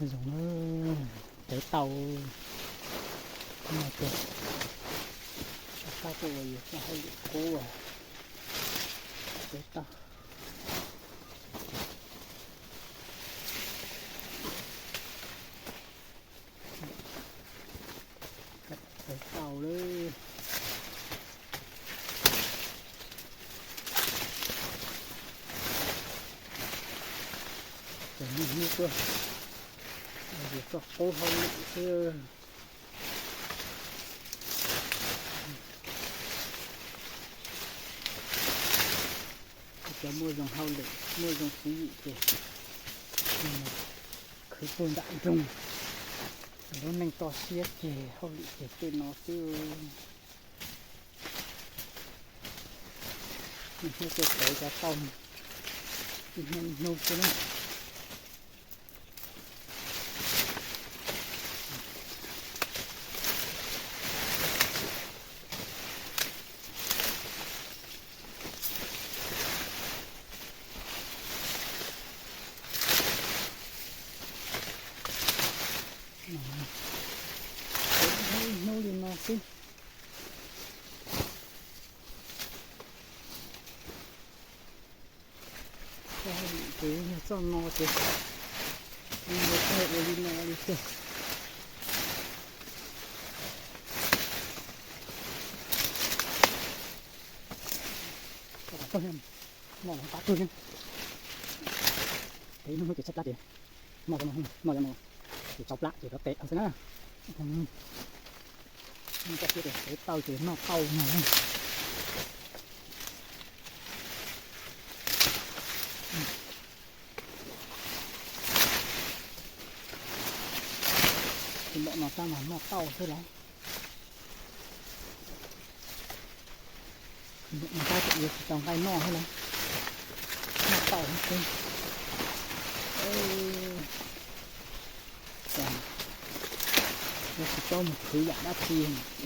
Zoo, tev tau no ces, tau tuaj ua yus txoj hauj lwm qub, tev tau, tev tau lawm. Ces niaj hnub tuaj ua yus txoj qub hauj lwm xwb. Cov muaj zoo hauj lwm, muaj zoo tswv yim ces khwv puag nram nroog, lub neej toj siab ces hauj lwm ces tej no xwb. Niaj hnub tuaj tev cov tauj, niaj hnub xwb na. Hnub li no xwb. Ces yog txoj no ces ua li no li tiag. Noj los qab kawg thiab. Ces ib hnub hnub ces tshaib plab ces noj cov no, noj cov no ces tsau plab ces rov tes dhau xwb na. Noj cov siab ces tev tau ces noj tau no. Tus npom no tab mas noj tau xwb lawm. Tab tseem yuav tsis tau nqaij noj thiab lawm. Noj tau xwb. Yuav tsis paub mus khwv yam dab tsi,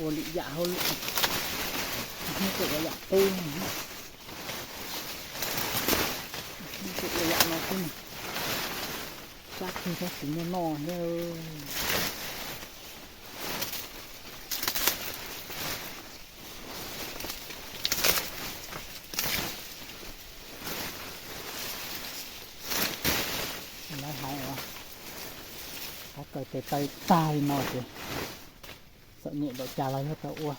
ua lwm yam hauj lwm, hnub tuaj ua yam qub, hnub tuaj ua yam no xwb. Sab twg tab sis noj noj thiab. Lawv hais os, qhov kawg tes taw tag li no ces txom nyem npaum cas los yog tau ua.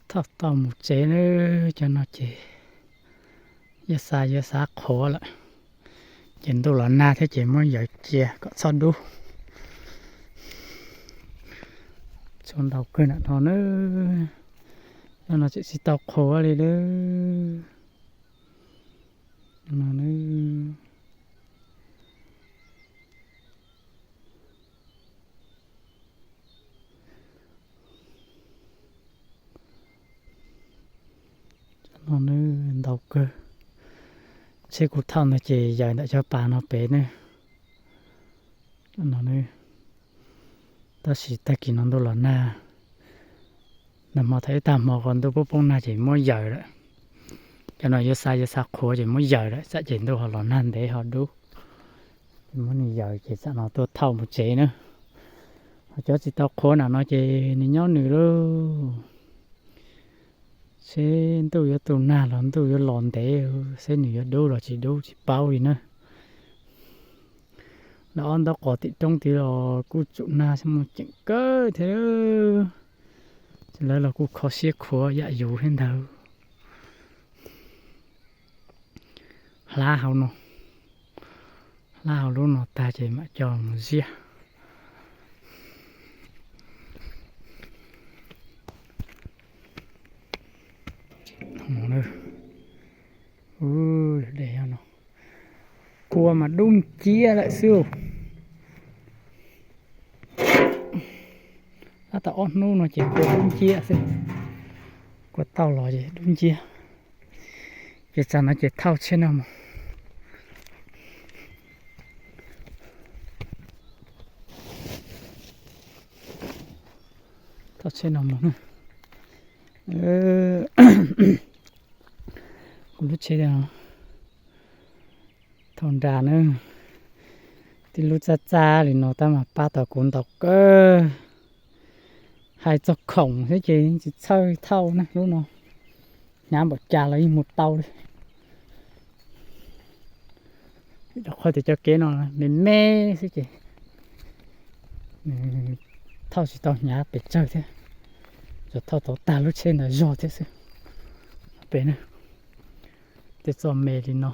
Thauj tau mus tsev na, cov no ces yuav xa yuav xav qhuav lawm, ces ntuj los nag thiab ces muab yawm cia kom txhob dub. Tshuav ntau kawg nram no na, cov no tseem tsis tau qhuav li lawm. No ntau kawg. Tsheb kuv thauj ntawd ces yawm ntawm cov pas no pem ne. Tab sis tag kis no ntuj los nag, nag hmo thaum ib tag hmo qhov ntuj poob poob nag ces muab yawm lawm. Cov no yuav xa yuav xav qhuav ces muab yawm lawm, tsam ces ntuj ho los nag ntev ho dub. Ces muab nws yawm ces tsam no tuaj thauj mus tsev na. Ho cov tsis tau qhuav nram no ces nws nyob nws lauj. Seb ntuj yuav tu nag los ntuj yuav los ntev, seb nws yuav dub los tsis dub tsis paub li na. Lawv ob ntaub qos tim roob tid los kuj tsum nag mus ceem kawg thiab. Lawv los kuj kho siab khuav yam yus thiab ntag. Hlab hauv no, hlab hauv lub no tag ces mam coj mus ziab. Kua mas dub nciab lawm xwb. Tab tom ob hnub no ces kua dub nciab xwb. Kua tauj los ces dub nciab. Ces tsam no ces thauj tsheb no mus. Thauj tsheb no mus. Kuv lub tsheb thauj nra na. Tib lub txaj txaj li no tab mas pab tau kuv ntau kawg. Hais txog khoom xwb ces tsis txhawj thauj na lub no. Hnyav npaum cas los yeej mus tau li. Rau qhov tias cov kev no me me xwb ces thauj tsis tau hnyav pes tsawg thiab. Tsuas thauj tau tag lub tsheb ntawd zog thiab xwb. Pem na, tej txoj me li no,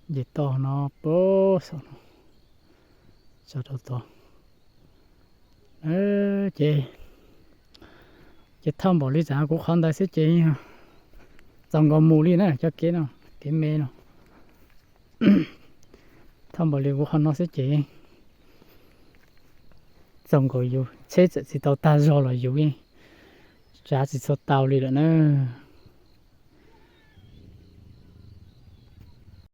nce toj no puag saum no tso rau tod. Ces, ces thauj npaum li tsam kuv qhov ntawd xwb ces txaus nkaus mus li na cov kev no, kev me no. Thauj npaum li kuv qhov no xwb ces txaus nkaus yus, tsheb txawm tsis tau tag zog los yus yeej tsav tsis txhua tau li lawm na.